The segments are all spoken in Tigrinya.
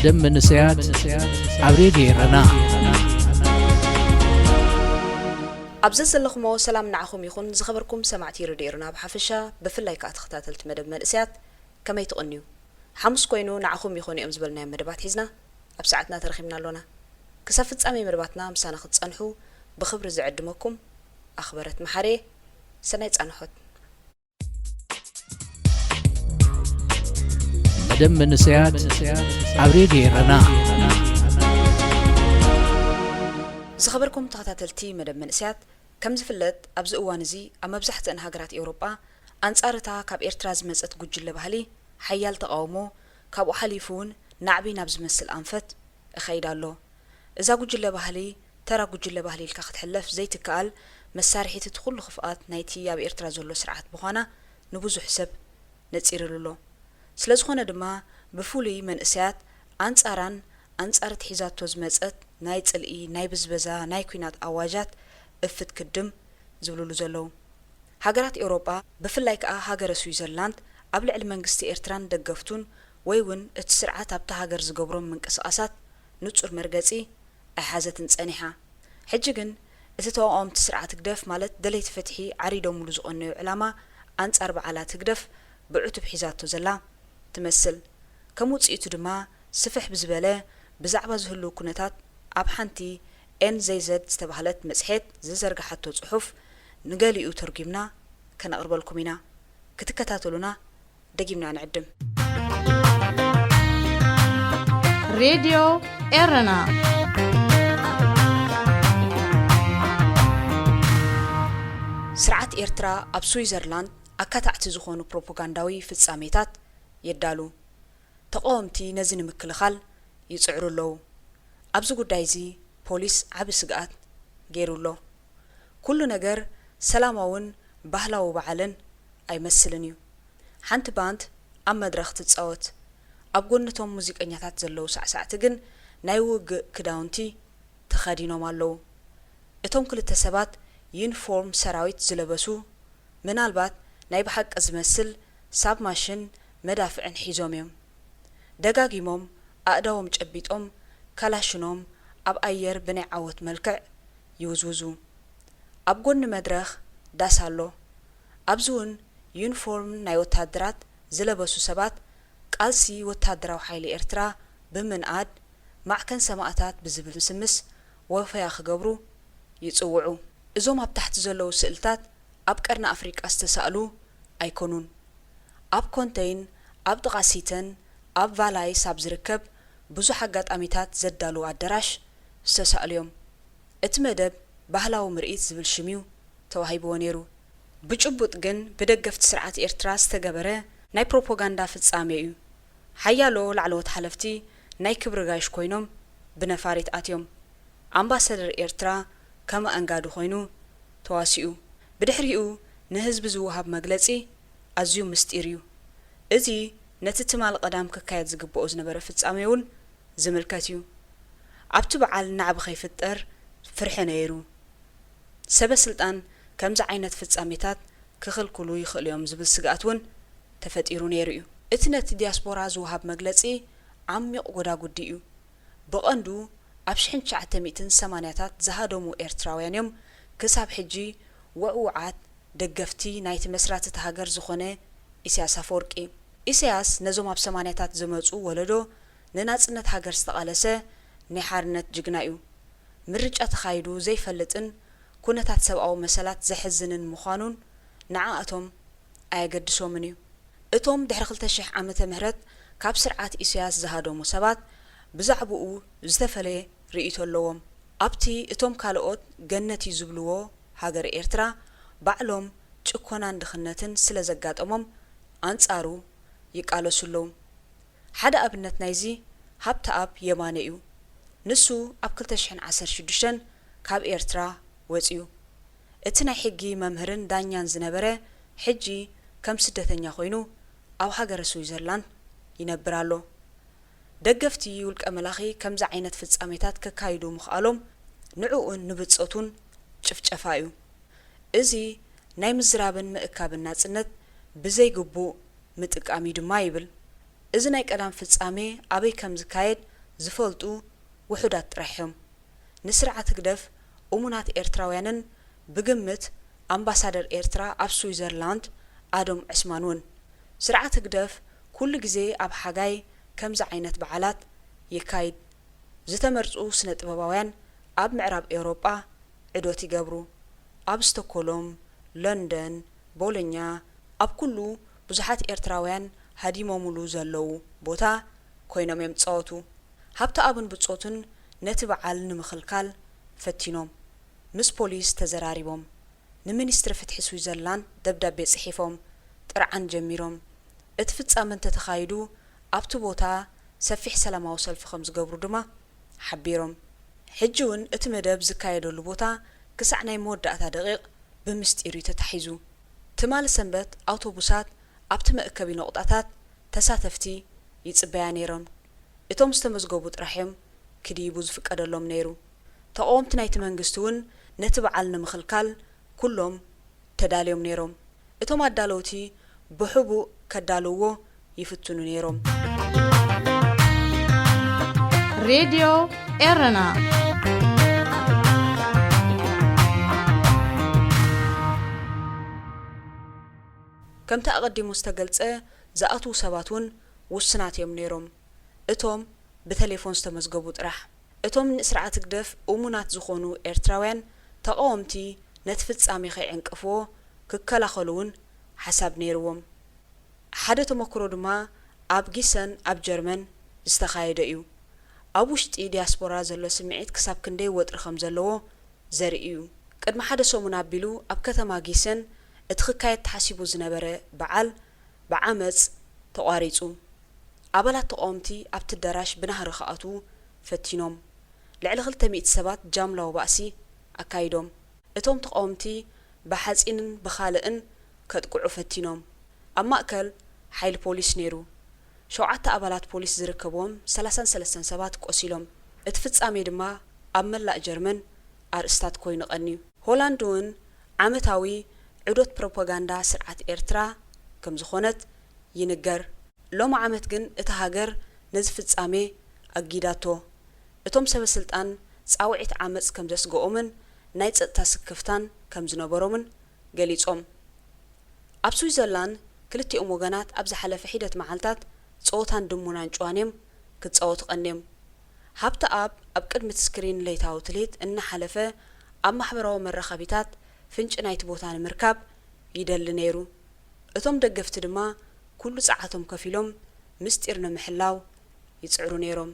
ደም መንእሰያት ኣብ ሬድዮ ኤረና። ኣብ ዘዘለኹሞ ሰላም ንዓኹም ይኹን። ዝኸበርኩም ሰማዕቲ ሬድዮ ኤረና ብሓፈሻ፣ ብፍላይ ከኣ ተኸታተልቲ መደብ መንእሰያት፣ ከመይ ትቕንዩ? ሓሙስ ኮይኑ ንዓኹም ይኾኑ እዮም ዝበልናዮም መደባት ሒዝና ኣብ ሰዓትና ተረኺብና ኣሎና። ክሳብ ፍጻሜ መደባትና ምሳና ክትጸንሑ ብኽብሪ ዝዕድመኩም ኣኽበረት መሓሬ። ሰናይ ጻንሖት። መደብ መንእሰያት ኣብ ሬድዮ ኤረና። ዝኸበርኩም ተኸታተልቲ መደብ መንእሰያት፣ ከም ዝፍለጥ ኣብዚ እዋን እዚ ኣብ መብዛሕትአን ሃገራት ኤውሮጳ ኣንጻር እታ ካብ ኤርትራ ዝመጸት ጉጅለ ባህሊ ሓያል ተቓውሞ፣ ካብኡ ሓሊፉ እውን ናዕቢ ናብ ዝመስል ኣንፈት እኸይድ ኣሎ። እዛ ጉጅለ ባህሊ ተራ ጉጅለ ባህሊ ኢልካ ክትሕለፍ ዘይትከኣል መሳርሒት እቲ ኩሉ ክፍኣት ናይቲ ኣብ ኤርትራ ዘሎ ስርዓት ምዃና ንብዙሕ ሰብ ነጺርሉ ኣሎ። ስለ ዝኾነ ድማ ብፍሉይ መንእሰያት ኣንጻራን ኣንጻር እቲ ሒዛቶ ዝመጸት ናይ ጽልኢ፣ ናይ ብዝበዛ፣ ናይ ኲናት ኣዋጃት እፍት ክድም ዝብልሉ ዘለዉ። ሃገራት ኤውሮጳ ብፍላይ ከኣ ሃገረ ስዊዘርላንድ ኣብ ልዕሊ መንግስቲ ኤርትራን ደገፍቱን ወይ እውን እቲ ስርዓት ኣብታ ሃገር ዝገብሮም ምንቅስቓሳት ንጹር መርገጺ ኣይሓዘትን ጸኒሓ። ሕጂ ግን እቲ ተቓወምቲ ስርዓት ህግደፍ ማለት ደለይቲ ፍትሒ ዓሪዶምሉ ዝቐነዩ ዕላማ ኣንጻር በዓላት ህግደፍ ብዕቱብ ሒዛቶ ዘላ ትመስል። ከም ውጽኢቱ ድማ ስፍሕ ብዝበለ ብዛዕባ ዝህልው ኩነታት ኣብ ሓንቲ ኤን ዜይ ዘድ ዝተባህለት መጽሔት ዝዘርግሓቶ ጽሑፍ ንገሊኡ ተርጒምና ከነቕርበልኩም ኢና። ክትከታተሉና ደጊምና ንዕድም። ሬድዮ ኤረና። ስርዓት ኤርትራ ኣብ ስዊዘርላንድ ኣካታዕቲ ዝኾኑ ፕሮፓጋንዳዊ ፍጻሜታት የዳሉ። ተቓወምቲ ነዚ ንምክልኻል ይጽዕሩ ኣለዉ። ኣብዚ ጉዳይ እዚ ፖሊስ ዓቢ ስግኣት ገይሩ ኣሎ። ኩሉ ነገር ሰላማውን ባህላዊ በዓልን ኣይመስልን እዩ። ሓንቲ ባንድ ኣብ መድረኽ ትጻወት። ኣብ ጎኒ እቶም ሙዚቀኛታት ዘለዉ ሳዕሳዕቲ ግን ናይ ውግእ ክዳውንቲ ተኸዲኖም ኣለዉ። እቶም ክልተ ሰባት ዩኒፎርም ሰራዊት ዝለበሱ፣ ምናልባት ናይ ብሓቂ ዝመስል ሳብማሽን መዳፍዕን ሒዞም እዮም። ደጋጊሞም ኣእዳዎም ጨቢጦም ካላሽኖም ኣብ ኣየር ብናይ ዓወት መልክዕ ይውዝውዙ። ኣብ ጎኒ መድረኽ ዳስ ኣሎ። ኣብዚ እውን ዩኒፎርም ናይ ወታደራት ዝለበሱ ሰባት ቃልሲ ወታደራዊ ሓይሊ ኤርትራ ብምንኣድ ማዕከን ሰማእታት ብዝብል ምስምስ ወፈያ ክገብሩ ይጽውዑ። እዞም ኣብ ታሕቲ ዘለዉ ስእልታት ኣብ ቀርኒ ኣፍሪቃ ዝተሳእሉ ኣይኮኑን። ኣብ ኮንተይን፣ ኣብ ጥቓ ሲተን፣ ኣብ ቫላይስ ኣብ ዝርከብ ብዙሕ ኣጋጣሚታት ዘዳለዉ ኣደራሽ ዝተሳእሉ እዮም። እቲ መደብ ባህላዊ ምርኢት ዝብል ሽም እዩ ተዋሂብዎ ነይሩ። ብጭቡጥ ግን ብደገፍቲ ስርዓት ኤርትራ ዝተገበረ ናይ ፕሮፓጋንዳ ፍጻሜ እዩ። ሓያሎ ላዕለዎት ሓለፍቲ ናይ ክብሪ ጋይሽ ኮይኖም ብነፋሪት ኣትዮም። ኣምባሳደር ኤርትራ ከም ኣንጋዲ ኮይኑ ተዋሲኡ። ብድሕሪኡ ንህዝቢ ዝወሃብ መግለጺ ኣዝዩ ምስጢር እዩ። እዚ ነቲ ትማል ቀዳም ክካየድ ዝግብኦ ዝነበረ ፍጻሜ እውን ዝምልከት እዩ። ኣብቲ በዓል ናዕቢ ከይፍጠር ፍርሒ ነይሩ። ሰበ ስልጣን ከምዚ ዓይነት ፍጻሜታት ክኽልክሉ ይኽእሉ እዮም ዝብል ስግኣት እውን ተፈጢሩ ነይሩ እዩ። እቲ ነቲ ዲያስፖራ ዝወሃብ መግለጺ ዓሚቕ ጎዳጉዲ እዩ። ብቐንዱ ኣብ ሽሕን ትሽዓተ ሚእትን ሰማንያታት ዝሃደሙ ኤርትራውያን እዮም ክሳብ ሕጂ ውዕውዓት ደገፍቲ ናይቲ መስራቲ እታ ሃገር ዝኾነ ኢሳያስ ኣፈወርቂ። ኢሳያስ ነዞም ኣብ ሰማንያታት ዝመጹ ወለዶ ንናጽነት ሃገር ዝተቓለሰ ናይ ሓርነት ጅግና እዩ። ምርጫ ተኻይዱ ዘይፈልጥን ኩነታት ሰብኣዊ መሰላት ዘሕዝንን ምዃኑን ንዓኣቶም ኣየገድሶምን እዩ። እቶም ድሕሪ ክልተ ሽሕ ዓመተ ምህረት ካብ ስርዓት ኢሳያስ ዝሃደሙ ሰባት ብዛዕባኡ ዝተፈለየ ርእይቶ ኣለዎም። ኣብቲ እቶም ካልኦት ገነት እዩ ዝብልዎ ሃገረ ኤርትራ ባዕሎም ጭኮናን ድኽነትን ስለ ዘጋጠሞም ኣንጻሩ ይቃለሱ ኣለዉ። ሓደ ኣብነት ናይዚ ሃብተኣብ የማነ እዩ። ንሱ ኣብ ክልተ ሽሕን ዓሰርተ ሽዱሽተን ካብ ኤርትራ ወጺኡ። እቲ ናይ ሕጊ መምህርን ዳኛን ዝነበረ ሕጂ ከም ስደተኛ ኮይኑ ኣብ ሃገረ ስዊዘርላንድ ይነብር ኣሎ። ደገፍቲ ውልቀ መላኺ ከምዚ ዓይነት ፍጻሜታት ከካይዱ ምኽኣሎም ንዕኡን ንብጾቱን ጭፍጨፋ እዩ። እዚ ናይ ምዝራብን ምእካብን ናጽነት ብዘይግቡእ ምጥቃም እዩ ድማ ይብል። እዚ ናይ ቀዳም ፍጻሜ ኣበይ ከም ዝካየድ ዝፈልጡ ውሑዳት ጥራሕ እዮም። ንስርዓት ህግደፍ እሙናት ኤርትራውያንን ብግምት ኣምባሳደር ኤርትራ ኣብ ስዊዘርላንድ ኣዶም ዕስማን እውን። ስርዓት ህግደፍ ኩሉ ግዜ ኣብ ሓጋይ ከምዚ ዓይነት በዓላት የካይድ። ዝተመርጹ ስነ ጥበባውያን ኣብ ምዕራብ ኤውሮጳ ዕዶት ይገብሩ። ኣብ ስቶኮሎም፣ ለንደን፣ ቦሎኛ፣ ኣብ ኩሉ ብዙሓት ኤርትራውያን ሃዲሞምሉ ዘለዉ ቦታ ኮይኖም እዮም ዝጻወቱ። ሃብተኣብን ብጾቱን ነቲ በዓል ንምኽልካል ፈቲኖም። ምስ ፖሊስ ተዘራሪቦም። ንሚኒስትሪ ፍትሒ ስዊዘርላንድ ደብዳቤ ጽሒፎም ጥርዓን ጀሚሮም። እቲ ፍጻመ እንተተኻይዱ ኣብቲ ቦታ ሰፊሕ ሰላማዊ ሰልፊ ከም ዝገብሩ ድማ ሓቢሮም። ሕጂ እውን እቲ መደብ ዝካየደሉ ቦታ ክሳዕ ናይ መወዳእታ ደቂቕ ብምስጢር እዩ ተታሒዙ። ትማሊ ሰንበት ኣውቶቡሳት ኣብቲ መእከቢ ነቑጣታት ተሳተፍቲ ይጽበያ ነይረን። እቶም ዝተመዝገቡ ጥራሕ እዮም ክድይቡ ዝፍቀደሎም ነይሩ። ተቓወምቲ ናይቲ መንግስቲ እውን ነቲ በዓል ንምኽልካል ኩሎም ተዳልዮም ነይሮም። እቶም ኣዳለውቲ ብሕቡእ ከዳልውዎ ይፍትኑ ነይሮም። ሬድዮ ኤረና ከምቲ ኣቐዲሙ ዝተገልጸ ዝኣትዉ ሰባት እውን ውሱናት እዮም ነይሮም። እቶም ብተሌፎን ዝተመዝገቡ ጥራሕ። እቶም ንስርዓት ህግደፍ እሙናት ዝኾኑ ኤርትራውያን ተቓወምቲ ነቲ ፍጻሜ ከይዕንቅፍዎ ክከላኸሉ እውን ሓሳብ ነይርዎም። ሓደ ተመክሮ ድማ ኣብ ጊሰን ኣብ ጀርመን ዝተኻየደ እዩ። ኣብ ውሽጢ ዲያስፖራ ዘሎ ስምዒት ክሳብ ክንደይ ወጥሪ ከም ዘለዎ ዘርኢ እዩ። ቅድሚ ሓደ ሰሙን ኣቢሉ ኣብ ከተማ ጊሰን እቲ ክካየድ ተሓሲቡ ዝነበረ በዓል ብዓመጽ ተቋሪጹ። ኣባላት ተቓወምቲ ኣብቲ ኣዳራሽ ብናህሪ ክኣትዉ ፈቲኖም። ልዕሊ ክልተ ሚእቲ ሰባት ጃምላዊ ባእሲ ኣካይዶም። እቶም ተቓወምቲ ብሓጺንን ብኻልእን ከጥቅዑ ፈቲኖም። ኣብ ማእከል ሓይሊ ፖሊስ ነይሩ። ሸውዓተ ኣባላት ፖሊስ ዝርከብዎም ሰላሳን ሰለስተን ሰባት ቆሲሎም። እቲ ፍጻሜ ድማ ኣብ መላእ ጀርመን ኣርእስታት ኮይኑ ቀንዩ። ሆላንድ እውን ዓመታዊ ዑደት ፕሮፓጋንዳ ስርዓት ኤርትራ ከም ዝኾነት ይንገር። ሎሚ ዓመት ግን እታ ሃገር ነዚ ፍጻሜ ኣጊዳቶ። እቶም ሰበ ስልጣን ጻውዒት ዓመጽ ከም ዘስግኦምን ናይ ጸጥታ ስክፍታን ከም ዝነበሮምን ገሊጾም። ኣብ ስዊዘርላንድ ክልቲኦም ወገናት ኣብ ዝሓለፈ ሒደት መዓልታት ጸወታን ድሙናን ጭዋን እዮም ክጻወቱ ቀንዮም። ሃብተኣብ ኣብ ቅድሚ እቲ ስክሪን ለይታዊ ትልሂት እናሓለፈ ኣብ ማሕበራዊ መራኸቢታት ፍንጪ ናይቲ ቦታ ንምርካብ ይደሊ ነይሩ። እቶም ደገፍቲ ድማ ኩሉ ጸዓቶም ከፊሎም ምስጢር ንምሕላው ይጽዕሩ ነይሮም።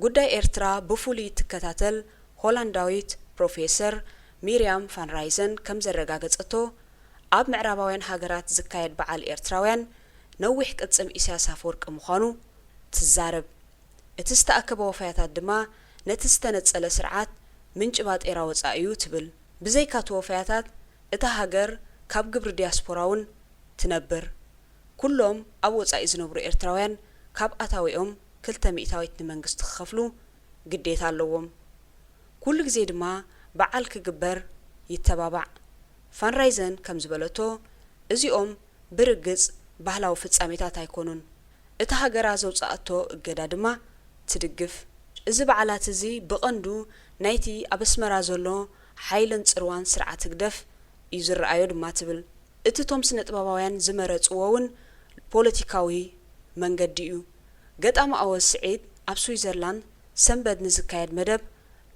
ጉዳይ ኤርትራ ብፍሉይ እትከታተል ሆላንዳዊት ፕሮፌሰር ሚርያም ፋን ራይዘን ከም ዘረጋገጸቶ፣ ኣብ ምዕራባውያን ሃገራት ዝካየድ በዓል ኤርትራውያን ነዊሕ ቅጽም ኢሳያስ ኣፈወርቂ ምዃኑ ትዛረብ። እቲ ዝተኣከበ ወፈያታት ድማ ነቲ ዝተነጸለ ስርዓት ምንጪ ባጤራ ወጻኢ እዩ ትብል። ብዘይካ እቲ ወፈያታት፣ እታ ሃገር ካብ ግብሪ ዲያስፖራ እውን ትነብር። ኩሎም ኣብ ወጻኢ ዝነብሩ ኤርትራውያን ካብ ኣታዊኦም ክልተ ሚእታዊት ንመንግስቲ ክኸፍሉ ግዴታ ኣለዎም። ኩሉ ግዜ ድማ በዓል ክግበር ይተባባዕ። ፋንራይዘን ከም ዝበለቶ፣ እዚኦም ብርግጽ ባህላዊ ፍጻሜታት ኣይኮኑን። እታ ሃገራ ዘውጽኣቶ እገዳ ድማ ትድግፍ። እዚ በዓላት እዚ ብቐንዱ ናይቲ ኣብ ኣስመራ ዘሎ ሓይልን ጽርዋን ስርዓት ህግደፍ እዩ ዝረኣዮ ድማ ትብል። እቲ እቶም ስነ ጥበባውያን ዝመረጽዎ እውን ፖለቲካዊ መንገዲ እዩ። ገጣሚ ኣወል ስዒድ ኣብ ስዊዘርላንድ ሰንበት ንዝካየድ መደብ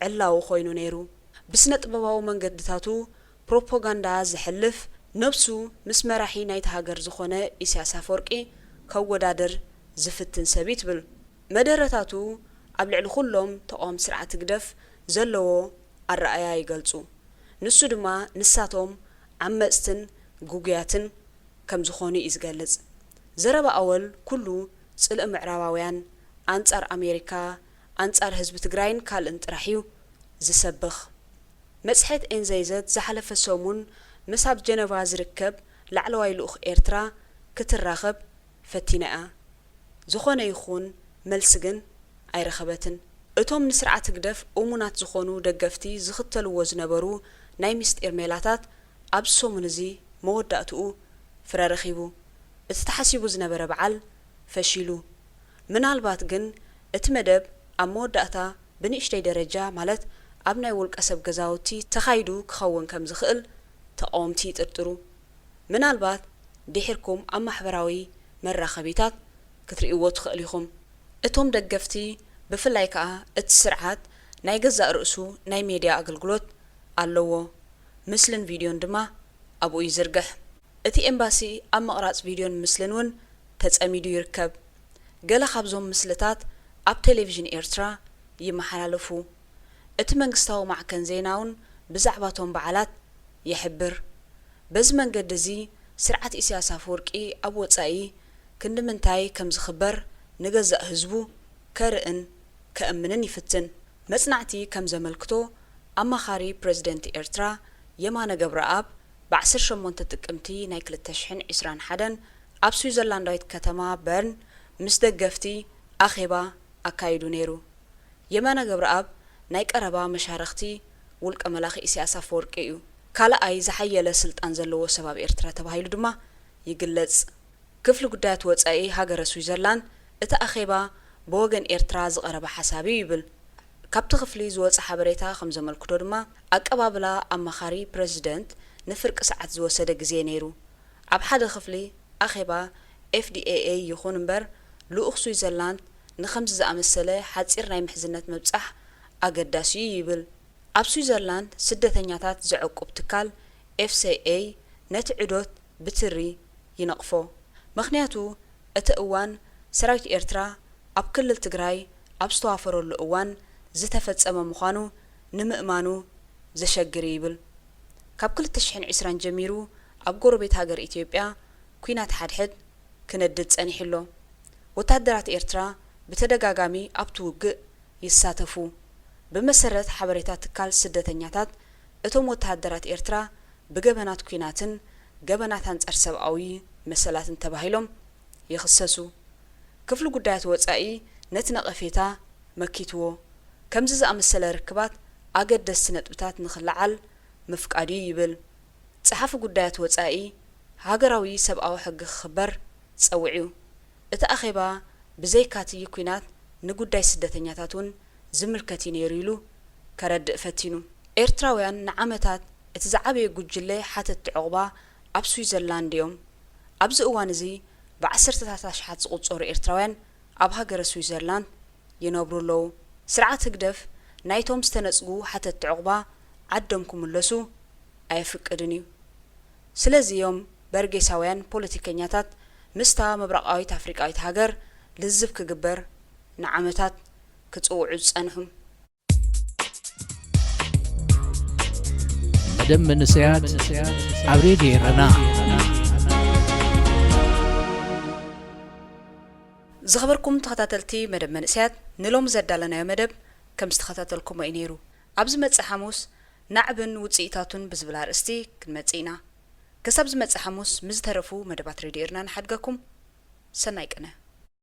ዕላዊ ኮይኑ ነይሩ። ብስነ ጥበባዊ መንገድታቱ ፕሮፓጋንዳ ዘሕልፍ፣ ነብሱ ምስ መራሒ ናይታ ሃገር ዝኾነ ኢሳያስ ኣፈወርቂ ከወዳድር ዝፍትን ሰብ እዩ ትብል። መደረታቱ ኣብ ልዕሊ ኩሎም ተቓወምቲ ስርዓት ህግደፍ ዘለዎ ኣረኣእያ ይገልጹ። ንሱ ድማ ንሳቶም ዓመጽትን ግጉያትን ከም ዝኾኑ እዩ ዝገልጽ። ዘረባ ኣወል ኩሉ ጽልኢ ምዕራባውያን፣ ኣንጻር ኣሜሪካ፣ ኣንጻር ህዝቢ ትግራይን ካልእን ጥራሕ እዩ ዝሰብኽ። መጽሔት ኤንዘይዘት ዝሓለፈ ሰሙን ምስ ኣብ ጀነቫ ዝርከብ ላዕለዋይ ልኡኽ ኤርትራ ክትራኸብ ፈቲና እያ። ዝኾነ ይኹን መልሲ ግን ኣይረኸበትን። እቶም ንስርዓት ህግደፍ እሙናት ዝኾኑ ደገፍቲ ዝኽተልዎ ዝነበሩ ናይ ምስጢር ሜላታት ኣብዚ ሰሙን እዚ መወዳእትኡ ፍረ ረኺቡ። እቲ ተሓሲቡ ዝነበረ በዓል ፈሺሉ። ምናልባት ግን እቲ መደብ ኣብ መወዳእታ ብንእሽተይ ደረጃ፣ ማለት ኣብ ናይ ውልቀ ሰብ ገዛውቲ ተኻይዱ ክኸውን ከም ዝኽእል ተቓወምቲ ይጥርጥሩ። ምናልባት ድሒርኩም ኣብ ማሕበራዊ መራኸቢታት ክትርእይዎ ትኽእሉ ኢኹም። እቶም ደገፍቲ፣ ብፍላይ ከኣ እቲ ስርዓት ናይ ገዛእ ርእሱ ናይ ሜድያ ኣገልግሎት ኣለዎ፣ ምስልን ቪድዮን ድማ ኣብኡ ይዝርግሕ። እቲ ኤምባሲ ኣብ ምቕራጽ ቪድዮን ምስልን እውን ተጸሚዱ ይርከብ። ገለ ካብዞም ምስልታት ኣብ ቴሌቪዥን ኤርትራ ይመሓላለፉ። እቲ መንግስታዊ ማዕከን ዜና እውን ብዛዕባቶም በዓላት ይሕብር። በዚ መንገዲ እዚ፣ ስርዓት ኢሳያስ ኣፈወርቂ ኣብ ወጻኢ ክንዲ ምንታይ ከም ዝኽበር ንገዛእ ህዝቡ ከርእን ከእምንን ይፍትን። መጽናዕቲ ከም ዘመልክቶ፣ ኣማኻሪ ፕረዚደንት ኤርትራ የማነ ገብረኣብ፣ ብ ዓሰርተ ሸሞንተ ጥቅምቲ ናይ ክልተ ሽሕን ዕስራን ሓደን ኣብ ስዊዘርላንዳዊት ከተማ በርን ምስ ደገፍቲ ኣኼባ ኣካይዱ ነይሩ። የማነ ገብረኣብ ናይ ቀረባ መሻርኽቲ ውልቀ መላኺ ኢሳያስ ኣፈወርቂ እዩ። ካልኣይ ዝሓየለ ስልጣን ዘለዎ ሰብ ኣብ ኤርትራ ተባሂሉ ድማ ይግለጽ። ክፍሊ ጉዳያት ወጻኢ ሃገረ ስዊዘርላንድ፣ እቲ ኣኼባ ብወገን ኤርትራ ዝቐረበ ሓሳብ እዩ ይብል። ካብቲ ክፍሊ ዝወጸ ሓበሬታ ከም ዘመልክቶ ድማ፣ ኣቀባብላ ኣማኻሪ ፕረዚደንት ንፍርቂ ሰዓት ዝወሰደ ግዜ ነይሩ። ኣብ ሓደ ክፍሊ ኣኼባ ኤፍ ዲ ኤ ኤ ይኹን እምበር፣ ልኡኽ ስዊዘርላንድ ንኸምዚ ዝኣመሰለ ሓጺር ናይ ምሕዝነት ምብጻሕ ኣገዳሲ እዩ ይብል። ኣብ ስዊዘርላንድ ስደተኛታት ዘዕቁብ ትካል ኤፍ ሲ ኤ ነቲ ዑደት ብትሪ ይነቕፎ። ምኽንያቱ፣ እቲ እዋን ሰራዊት ኤርትራ ኣብ ክልል ትግራይ ኣብ ዝተዋፈረሉ እዋን ዝተፈጸመ ምዃኑ ንምእማኑ ዘሸግር እዩ ይብል። ካብ ክልተ ሽሕን ዕስራን ጀሚሩ ኣብ ጎረቤት ሃገር ኢትዮጵያ ኲናት ሓድሕድ ክነድድ ጸኒሑ ኣሎ። ወተሃደራት ኤርትራ ብተደጋጋሚ ኣብቲ ውግእ ይሳተፉ። ብመሰረት ሓበሬታ ትካል ስደተኛታት፣ እቶም ወተሃደራት ኤርትራ ብገበናት ኲናትን ገበናት ኣንጻር ሰብኣዊ መሰላትን ተባሂሎም ይኽሰሱ። ክፍሊ ጉዳያት ወጻኢ ነቲ ነቐፌታ መኪትዎ። ከምዚ ዝኣመሰለ ርክባት ኣገደስቲ ነጥብታት ንኽለዓል ምፍቃድ እዩ ይብል። ጸሓፊ ጉዳያት ወጻኢ፣ ሃገራዊ ሰብኣዊ ሕጊ ክኽበር ጸዊዑ። እቲ ኣኼባ ብዘይካቲ ኲናት ንጉዳይ ስደተኛታት እውን ዝምልከት እዩ ነይሩ ኢሉ ከረድእ ፈቲኑ። ኤርትራውያን ንዓመታት እቲ ዝዓበየ ጉጅለ ሓተትቲ ዑቕባ ኣብ ስዊዘርላንድ እዮም። ኣብዚ እዋን እዚ ብዓሰርተታት ኣሽሓት ዝቑጸሩ ኤርትራውያን ኣብ ሃገረ ስዊዘርላንድ ይነብሩ ኣለዉ። ስርዓት ህግደፍ ናይቶም ዝተነጽጉ ሓተትቲ ዑቕባ ዓዶም ክምለሱ ኣየፍቅድን እዩ። ስለዚ እዮም በርጌሳውያን ፖለቲከኛታት ምስታ ምብራቓዊት ኣፍሪቃዊት ሃገር ልዝብ ክግበር ንዓመታት ክጽውዑ ዝጸንሑ። መደብ መንእሰያት ኣብ ሬድዮ ኤረና። ዝኸበርኩም ተኸታተልቲ መደብ መንእሰያት፣ ንሎሚ ዘዳለናዮ መደብ ከም ዝተኸታተልኩሞ እዩ ነይሩ። ኣብ ዝመጽእ ሓሙስ ናዕብን ውጽኢታቱን ብዝብል ኣርእስቲ ክንመጽእ ኢና። ክሳብ ዝመጽእ ሓሙስ ምስ ዝተረፉ መደባት ሬድዮ ኤረና ንሓድገኩም። ሰናይ ቅነ።